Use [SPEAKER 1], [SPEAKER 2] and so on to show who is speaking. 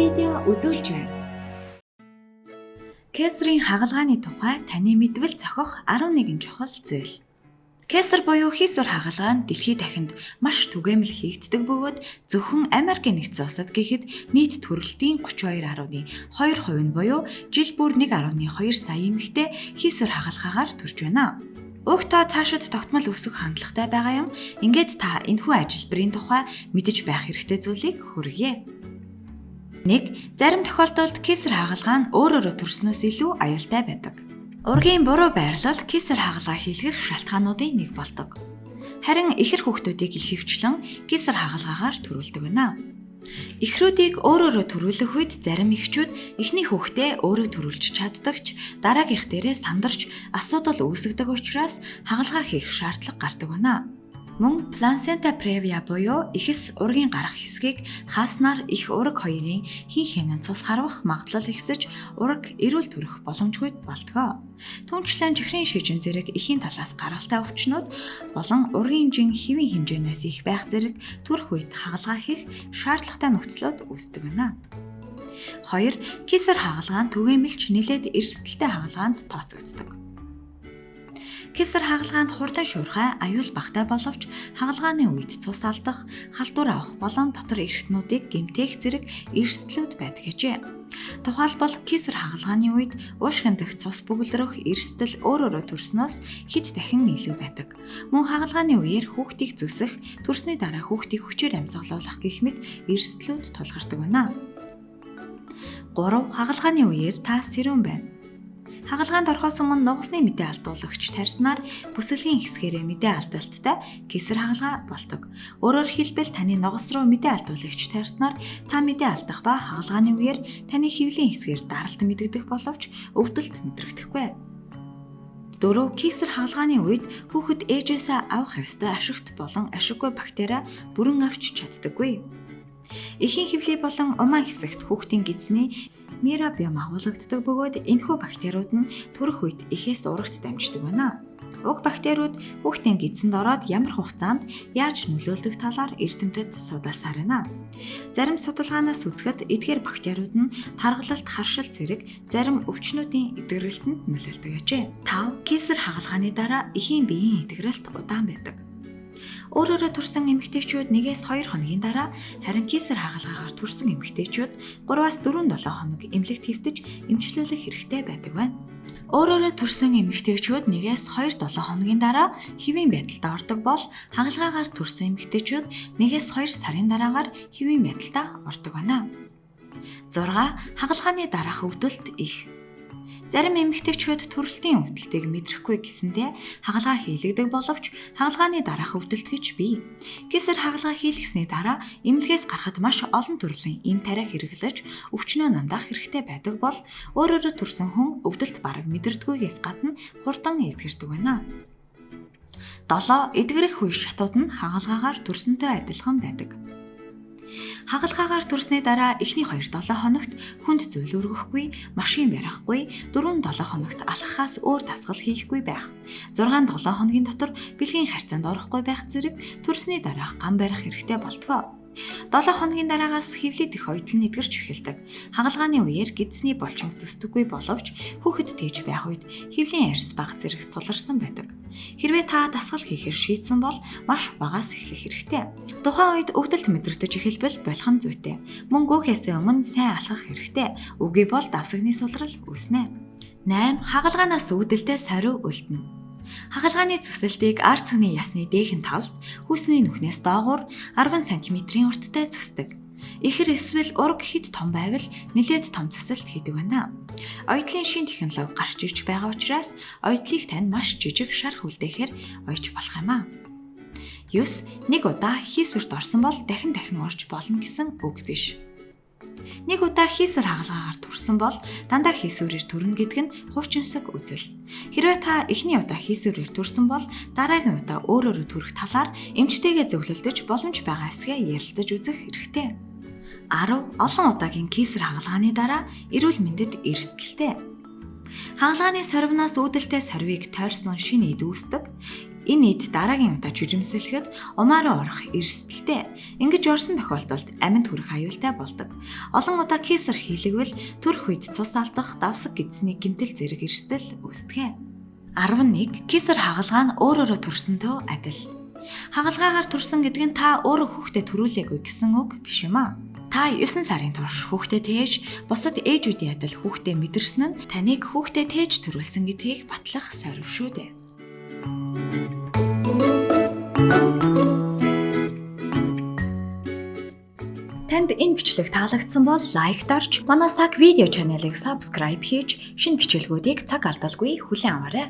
[SPEAKER 1] видео үзүүлж байна. Кесрийн хагалгааны тухай таны мэдвэл зохих 11 чухал зүйл. Кесар буюу хийсвэр хагалгаа нь дэлхий дахинд маш түгээмэл хийгддэг бөгөөд зөвхөн Америкийн нэгдсэн улсад гэхэд нийт төрөлтийн 32.2% нь буюу жил бүр 1.2 сая эмэгтэй хийсвэр хагалгаагаар төрж байна. Уг тоо цаашид тогтмол өсөх хандлагатай байгаа юм. Ингээд та энэхүү ажилбарын тухай мэдэж байх хэрэгтэй зүйлийг хүргье. 1. Зарим тохиолдолд кесар хагалгаа нь өөр өөрө төрснөөс илүү аюултай байдаг. Ургийн буруу байрлал кесар хагалгаа хийлгэх шалтгаануудын нэг болдог. Харин ихэр хүүхдүүдийг ихэвчлэн кесар хагалгаагаар төрүүлдэг байна. Эхрүүдийг өөр өөрө төрүүлэх үед зарим эхчүүд эхний хүүхдээ өөрөө төрүүлж чаддаг ч дараагийнх дээрээ сандарч асуудал үүсгэдэг учраас хагалгаа хийх шаардлага гардаг байна. Мөн плацента превia буюу эхэс ургийн гарах хэсгийг хааснаар их ураг хоёрын хин хянан цус харвах магадлал ихсэж ураг эрүүл төрөх боломжгүй болдгоо. Түүнчлэн чихрийн шижин зэрэг эхийн талаас гаралтай өвчнүүд болон ургийн жин хэвийн хэмжээнээс их байх зэрэг төрөх үед хагалгаа хийх шаардлагатай нөхцлүүд үүсдэг байна. 2. Кесар хагалгаа нь түгээмэлч нэлээд эрсдэлтэй хагалгаанд тооцогддог. Кесар хагалгаанд хурдан шуурхай аюул багатай боловч хагалгааны үед цус алдах, халдвар авах болон дотор эрхтнүүдийг гэмтээх зэрэг эрсдлүүд байдаг гэжээ. Тухайлбал кесар хагалгааны үед уушгин дэх цус бөглөрөх эрсдэл өөр өөрө төрснөөс хэд дахин илүү байдаг. Мөн хагалгааны үеэр хүүхдийг зүсэх, төрсний дараа хүүхдийг хүчээр амьсгалуулах гэх мэт эрсдлүүд тулгардаг байна. 3. Хагалгааны үеэр та сэрүүн байна. Хагалгаанд орохоос өмнө нугасны мэдээ алдуулагч тарьснаар бүсэлгийн хэсгээрээ мэдээ алдалттай кесар хагалгаа болдог. Өөрөөр хэлбэл таны нугас руу мэдээ алдуулагч тарьснаар та мэдээ алдах ба хагалгааны үеэр таны хэвлийн хэсгээр даралт мэдэгдэх боловч өвдөлт мэдрэгдэхгүй. 4. Кесар хагалгааны үед хүүхэд ээжээсээ авах ёстой ашигт болон ашиггүй бактери бүрэн авч чаддаггүй. Эхийн хэвлий болон умаа хэсэгт хүүхдийн гэдэсний микробиом агуулгаддаг бөгөөд энэхүү бактериуд нь төрөх үед эхээс урагт дамждаг байна. Уг бактериуд хүүхдийн гэдэсэнд ороод ямар хугацаанд яаж нөлөөлдөг талаар эрдэмтэд судаасаар байна. Зарим судалгаанаас үзэхэд эдгээр бактериуд нь таргалалт, харшил зэрэг зарим өвчнүүдийн эдгэрэлтэнд нөлөөлдөг ажээ. 5. Кесар хагалгааны дараа эхийн биеийн эдгэрэлт удаан байдаг. Өөрөөрөө төрсөн эмэгтэйчүүд 1-2 хоногийн дараа, харин кесар хагалгаагаар төрсөн эмэгтэйчүүд 3-4-7 хоног эмнэлэгт хэвтэж эмчлүүлэх хэрэгтэй байдаг байна. Өөрөөрөө төрсөн эмэгтэйчүүд 1-2-7 хоногийн дараа хэвийн байдалд ордог бол хагалгаагаар төрсөн эмэгтэйчүүд 1-2 сарын дараагаар хэвийн байдалд ордог байна. 6. Хагалгааны дараах өвдөлт их. Зарим эмэгтэйчүүд төрөлтийн өвдөлтийг мэдрэхгүй гэсэндээ хагалгаа хийлэгдэг боловч хагалгааны дараах өвдөлт гэж бий. Кесар хагалгаа хийлгэсний дараа эмнэлгээс гарахад маш олон төрлийн эм тариа хэрэглэж өвчнөө нандаах хэрэгтэй байдаг бол өөрөөрөө төрсөн хүн өвдөлт бараг мэдэрдэггүйгээс гадна хурдан эдгэрдэг байна. 7. Эдгэрэх үе шатууд нь хагалгаагаар төрсөнтэй адилхан байдаг. Хагалгаагаар төрсний дараа эхний 2-7 хоногт хүнд зүйл өргөхгүй, машин барихгүй, 4-7 хоногт алхахаас өөр дасгал хийхгүй байх. 6-7 хоногийн дотор бэлгийн харьцаанд орохгүй байх зэрэг төрсний дараах гам барих хэрэгтэй болтгоо. 7 хоногийн дараагаас хэвлий дэх оюутан нь эдгэрч эхэлдэг. Хагалгааны үеэр гэдэсний булчинг зүсдэггүй боловч хүүхэд тээж байх үед хэвлийн арьс бага зэрэг суларсан байдаг. Хэрвээ та дасгал хийхээр шийдсэн бол маш багаас эхлэх хэрэгтэй. Тухайн үед өвдөлт мэдрэгдэж эхэлбэл болох нь зүйтэй. Мөн гүөхээсээ өмнө сайн алхах хэрэгтэй. Үгүй бол давсагны сулрал үүснэ. 8. Хагалгаанаас үүдэлтэй сориу үлдэнэ. Хагалгааны зүсэлтийг ар цэгний ясны дээхэн талд хүйсний нүхнээс доогуур 10 см-ийн урттай зүсдэг. Ихэр эсвэл ураг хэд том байвал нэлээд том зүсэлт хийдэг байна. Оюутлын шин технологи гарч ирж байгаа учраас оюутлыг тань маш жижиг шарх үлдээхээр оёж болох юм аа. 9. Нэг удаа хийсвэрт орсон бол дахин дахин орж болно гэсэн үг биш. Нэг удаа хийсвэр хагалгаагаар төрсөн бол дандаа хийсвэрээр төрнө гэдэг нь хуучинсаг үзэл. Хэрвээ та эхний удаа хийсвэрээр төрсөн бол дараагийн удаа өөр өөрө төрөх талаар эмчтэйгээ зөвлөлдөж боломж байгаа эсгээ ярилцаж үзэх хэрэгтэй. 10. Олон удаагийн кесар хагалгааны дараа эрүүл мэндэд эрсдэлтэй. Хагалгааны сорвиноос үүдэлтэй сорвийг тойрсон шинэ эд үүсдэг. Энэ эд дараагийн удаа жирэмслэхэд умаа руу орох эрсдэлтэй. Ингэж орсон тохиолдолд аминд хүрэх аюултай болдог. Олон удаа кесар хийлгэвэл төрөх үед цус алдах, давсаг гэдсний гэмтэл зэрэг эрсдэл үүсдэг. 11. Кесар хагалгаа нь өөр өөрө төрсөнтэй адил. Хагалгаагаар төрсөн гэдэг нь та өөрөө хүүхдээ төрүүлээгүй гэсэн үг биш юм аа. Та 9 сарын турш хүүхдээ тээж, бусад ээжүүдийн адил хүүхдээ мэдэрсэн нь таныг хүүхдээ тээж төрүүлсэн гэдгийг батлах сорив шүү дээ. Танд энэ бичлэг таалагдсан бол лайк дарж, манай Сак видео чаналыг subscribe хийж, шинэ бичлэгүүдийг цаг алдалгүй хүлээн аваарай.